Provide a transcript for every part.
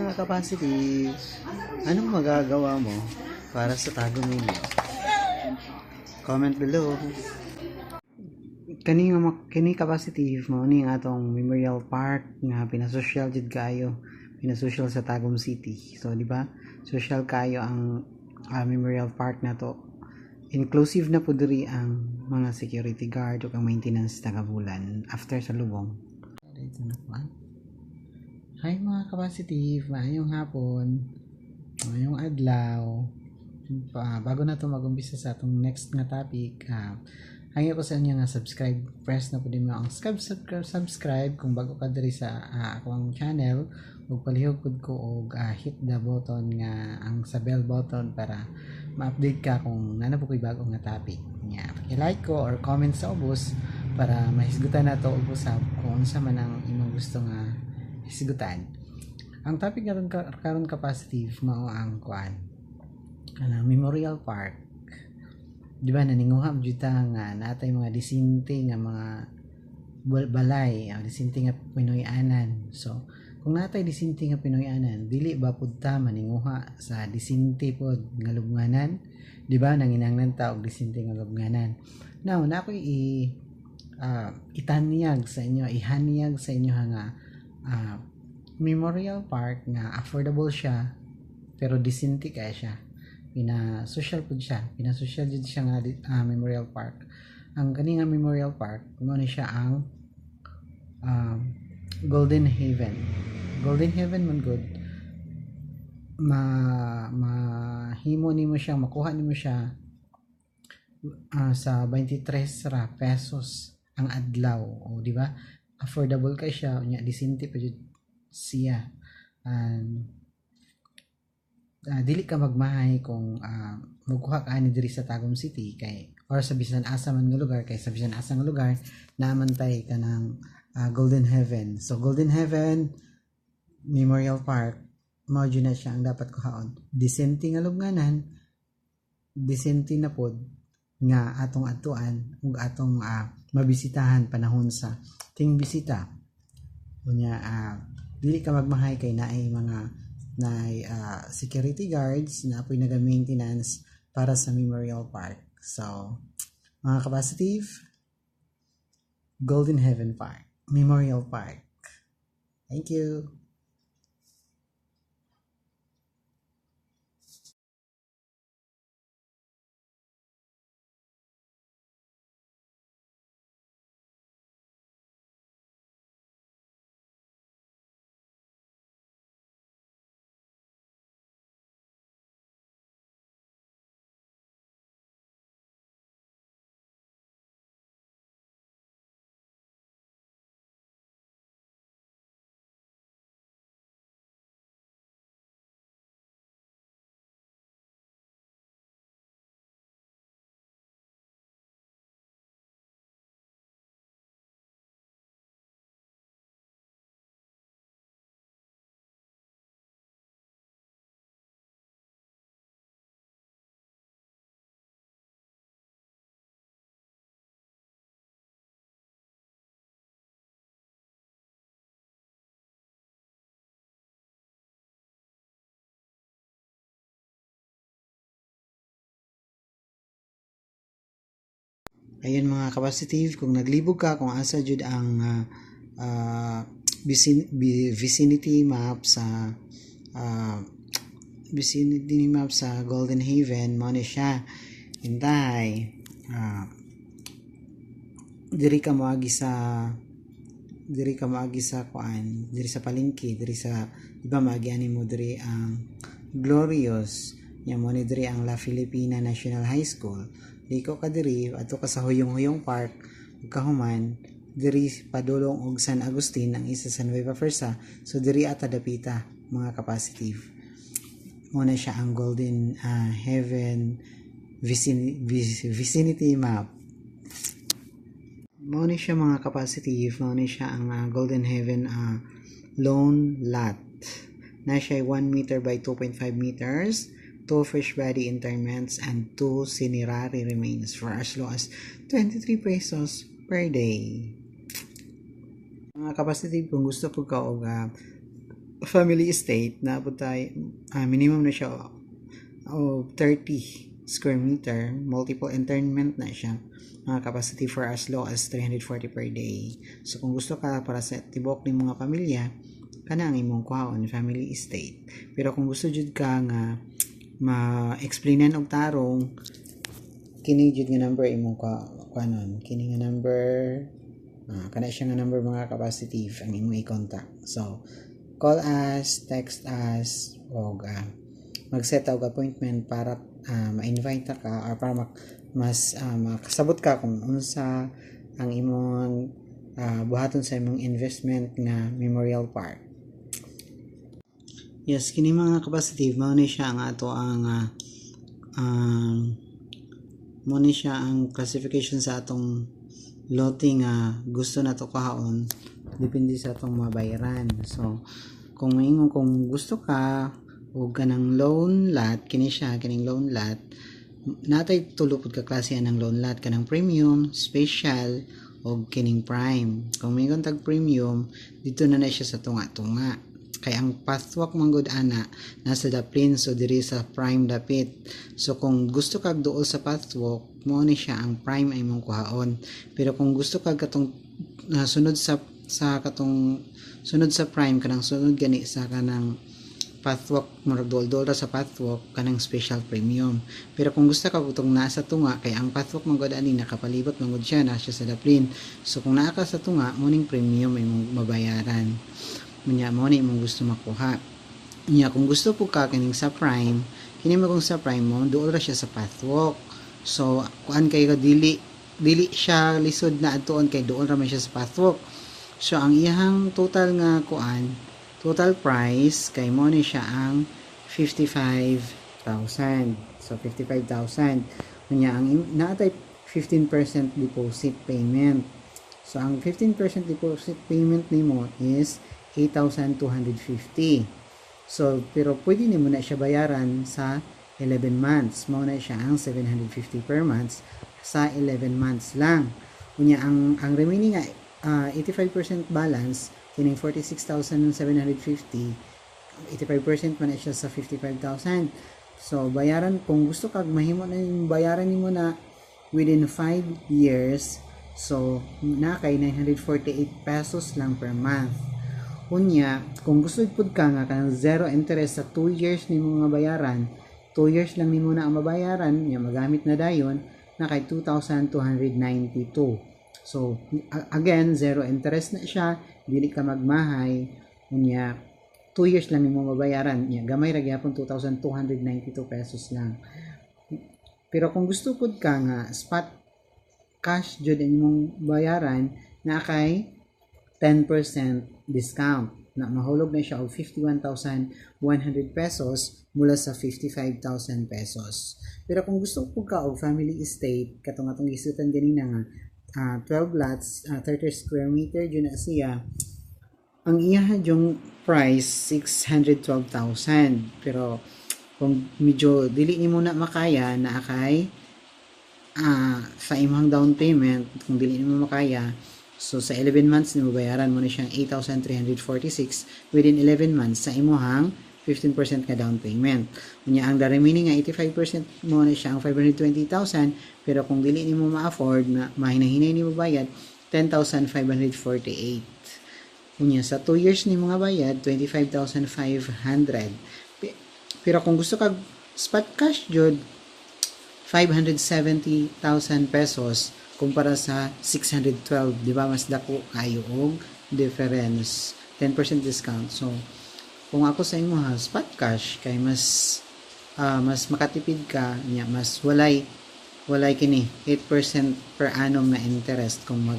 Mga ka-positive, anong magagawa mo para sa Tagum ninyo? Comment below. Kani nga kini ka-positive, mao ni ang atong Memorial Park nga pinasosyal jud kaayo, pinasosyal sa Tagum City. So di ba? Social kaayo ang Memorial Park nato. Inclusive na pud diri ang mga security guard ug ang maintenance taga-bulan after sa lubong. Dito na ko. Hi, mga ka-positive, maayong hapon, maayong adlaw. Bago na to mag-umpisa sa atong next nga topic, hangyo ko sa inyo nga subscribe, press na pud mo ang subscribe, subscribe kung bago ka diri sa akong channel, ug palihog pud ko og hit the button nga ang sa bell button para ma-update ka kung naa na pud ko'y bago nga topic. Nya, i-like ko or comment sa ubos para mahisgutan nato ubos sa kung unsa man ang imong gusto nga hisgutan. Ang topic naton karon, ka-positive, mao ang kuan kanang Memorial Park. Di ba naninguha jud ta nga natay mga disinte nga mga balay, ang disinte nga Pinoy-anan? So, kung natay disinte nga Pinoy-anan, dili ba pud ta maninguha sa disinte pod nga lubnganan? Di ba nanginahanglan ta og disinte nga lubnganan? Now, na ako'y itanyag sa inyo, ihanyag sa inyo nga Memorial Park nga affordable siya pero disinte kaya siya. Pina social pud siya, pina-social jud siya nga Memorial Park. Ang kani nga Memorial Park, mao ni siya ang Golden Haven. Golden Haven man gud, ma mahimo nimo siya, makuha nimo siya sa 23 ra pesos ang adlaw. O di ba? Affordable kay siya, unya disente pa jud siya. And dili ka magmahay kung magkuha ka ani diri sa Tagum City kay or sa bisan asa man nga lugar, kay sa bisan asa nga lugar naa man tay kanang Golden Heaven. So Golden Heaven Memorial Park, mao jud na siya ang dapat kuhaon. Disente nga lubnganan, disente na pod nga atong adtuan ug atong mabisitahan panahon sa ting bisita. Unya dili ka magmahay kay naay mga naay security guards na apoy naga-maintenance para sa Memorial Park. So, mga ka-positive, Golden Heaven Park, Memorial Park. Thank you. Ayun, mga ka-positive, kung naglibog ka kung asa jud ang vicinity map sa Golden Haven, mao ni siya. Hintay. Diri ka moagi sa kuan, diri sa palengke, diri sa iba maagian nimo diri ang Glorious. Nya mo ni diri ang La Filipina National High School. Liko ka diri, adto ka sa Huyong-Huyong Park, ug kahuman diri padulong og San Agustin, ang isa sa Nueva Ecija. So diri ata dapita, mga ka-positive. Mo na siya ang Golden Heaven vicinity map. Mao ni siya, mga ka-positive, mao ni siya ang Golden Heaven lone lot. Na siya 1 meter by 2.5 meters, 2 fresh body interments and 2 cinerary remains for as low as 23 pesos per day. Mga ka-positive, kung gusto po ka og family estate na pud tay minimum na siya og 30 square meter, multiple interment na siya, mga capacity for as low as 340 per day. So kung gusto ka para sa tibok ni mga pamilya, kana ang imong kuhaon, family estate. Pero kung gusto jud ka nga ma-explainan og tarong, kini jud nga number imong kuhanon, kini nga number, kana siya nga number, mga capacitive, ang imong i-contact. So call us, text us og mag-set og appointment para ma-invite ka or para mas makasabot ka kung unsa ang imong buhaton sa imong investment nga memorial park. Yes, kini, mga capacitive, mao ni siya ang ato ang mao ni siya ang classification sa atong lote nga gusto nato kuhaon, depende sa atong mabayaran. So kung maingon, kung gusto ka og kanang lone lot, kini siya, kining lone lot. Natay tulo pud ka klase ang lone lot, kanang premium, special og kining prime. Kung maingon tag premium, dito na na siya sa tunga-tunga, kay ang pathwalk manggod ana nasa daplin, so diri sa prime dapit. So kung gusto kag duol sa pathwalk, mo ni siya ang prime ay imong kuhaon. Pero kung gusto kag katong sunod sa katong sunod sa prime, kanang sunod gani sa kanang pathwalk, murag duol-duol ra sa pathwalk, kanang special premium. Pero kung gusto ka katong nasa tunga, kay ang pathwalk manggod ani nakapalibot manggod siya na siya sa daplin, so kung naa ka sa tunga, mo ning premium ay imong mabayaran. Unya mo ni imong gusto makuha. Unya kung gusto po ka kining sa prime, kini mo kung sa prime mo duol ra siya sa pathwalk. So kuan kay ka, dili dili siya lisod na adtuon kay duol ra man siya sa pathwalk. So ang iyang total nga kuan, total price kay mo ni siya ang 55,000. So 55,000. Unya ang naatay 15% deposit payment. So ang 15% deposit payment nimo is 8,250. So pero pwede nimo na siya bayaran sa 11 months. Mao na siya ang 750 per month sa 11 months lang. Unya ang remaining nga 85% balance, kining 46,750, 85% man na siya sa 55,000. So bayaran, kung gusto kag mahimo na yung bayaran nimo na within 5 years, so na kay 948 pesos lang per month. Unya, kung gusto pud ka nga kanang zero interest sa 2 years nimo nga bayaran, 2 years lang nimo na ang mabayaran, nya magamit na dayon, na kay 2,292. So, again, zero interest na siya, dili ka magmahay, unya 2 years lang nimo mabayaran, nya gamay ra gyapon, 2,292 pesos lang. Pero kung gusto pud ka nga spot cash jud ang imong bayaran, na kay 10% discount na mahulog na siya og 51,100 pesos mula sa 55,000 pesos. Pero kung gusto po ka og family estate, katong atong gisutan ganina nga 12 lots, 30 square meter jud na siya, ang iya yung price 612,000. Pero kung medyo dili nimo na makaya na kay sa imong down payment, kung dili nimo makaya, so sa 11 months nimo bayaran mo na siyang 8,346 within 11 months sa imuhang 15% nga down payment. Unya ang the remaining nga 85% mo na siya ang 520,000, pero kung dili nimo ma-afford na mahinahinay nimo bayad, 10,548. Unya sa 2 years nimo nga bayad, 25,500. Pero kung gusto kag spot cash jud, 570,000 pesos kumpara sa 612, di ba? Mas dako kayo og difference, 10% discount. So kung ako sa imo ha, spot cash kay mas mas makatipid ka niya, mas walay kini 8% per annum na interest kung mag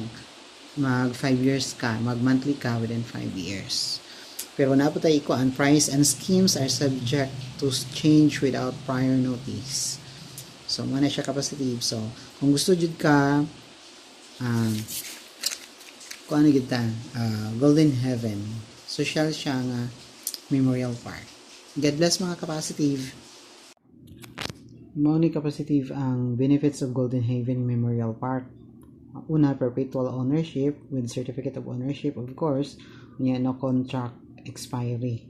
5 years ka, mag monthly ka within 5 years. Pero naa po tayo ikuan, price and schemes are subject to change without prior notice. So, mo na siya capacitive. So, kung gusto jud ka, kung ano kita, Golden Heaven, social siya nga Memorial Park. God bless, mga capacitive. Mao ni capacitive ang benefits of Golden Haven Memorial Park. Una, perpetual ownership with certificate of ownership, of course. Unya, no contract expiry.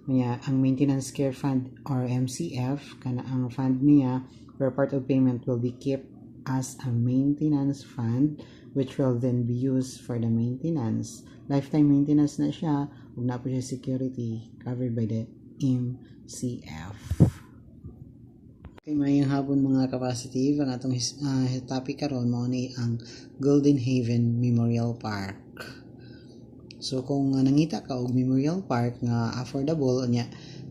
Unya ang Maintenance Care Fund or MCF, kana ang fund niya where part of payment will be kept as a maintenance fund, which will then be used for the maintenance. Lifetime maintenance na siya ug naa po siya security covered by the MCF. Okay, maayong hapon, mga ka-positive. Ang atong topic karon mao ni ang Golden Haven Memorial Park. So kung nangita ka og memorial park nga affordable unya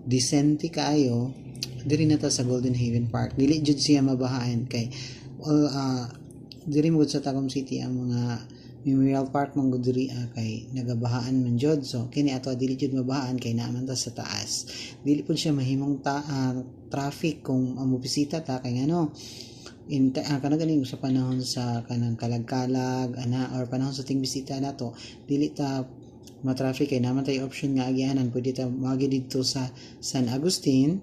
decente kaayo, diri na ta sa Golden Haven Park. Dili jud siya mabahaan kay all diri mo sa Tagum City, ang mga memorial park man gud diri kay nagabahaan man jud. So kini ato, dili jud mabahaan kay naa man ta sa taas. Dili pud siya mahimong traffic kung ang mobisita ta kay ngano in kana ganing sa panahon sa kanang kalag-kalag ana or panahon sa tingbisita nato, dili ta ma-traffic kay naa man tay option nga agianan. Pwede ta moagi didto sa San Agustin,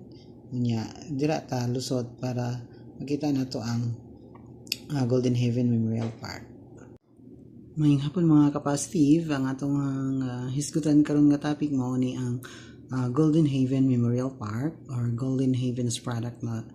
unya dira ta lusot para makita nato ang Golden Haven Memorial Park. Maayong hapon, mga ka-positive. Ang atong hisgutan karon nga topic mao ni ang Golden Haven Memorial Park or Golden Haven's product na